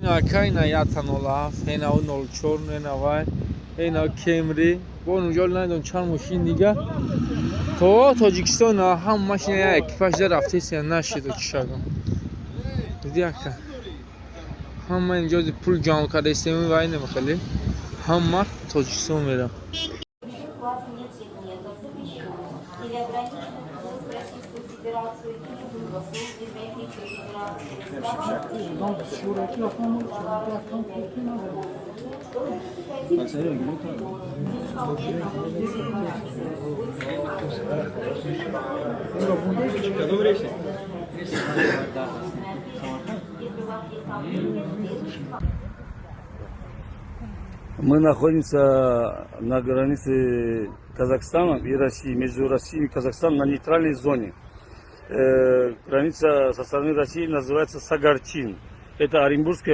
Ака, ина 1.07, ина 04, ина вай, ина Кемри, бо унҷо надонам чанд мошин дига то Тоҷикистон. Ҳама машина як экипаж да рафтеси нашиду чишагам. Диди, ака, ҳама инҷо пул ҷамъ карда истем, вай намехеле, ҳама Тоҷикистон мерам. Ввоз нефтесегментов запрещен или ограничен ввоз в Российскую Федерацию или вывоз из Российской Федерации товаров. Мы находимся на границе Казахстана и России, между Россией и Казахстаном на нейтральной зоне. Граница со стороны России называется Сагарчин. Это Оренбургская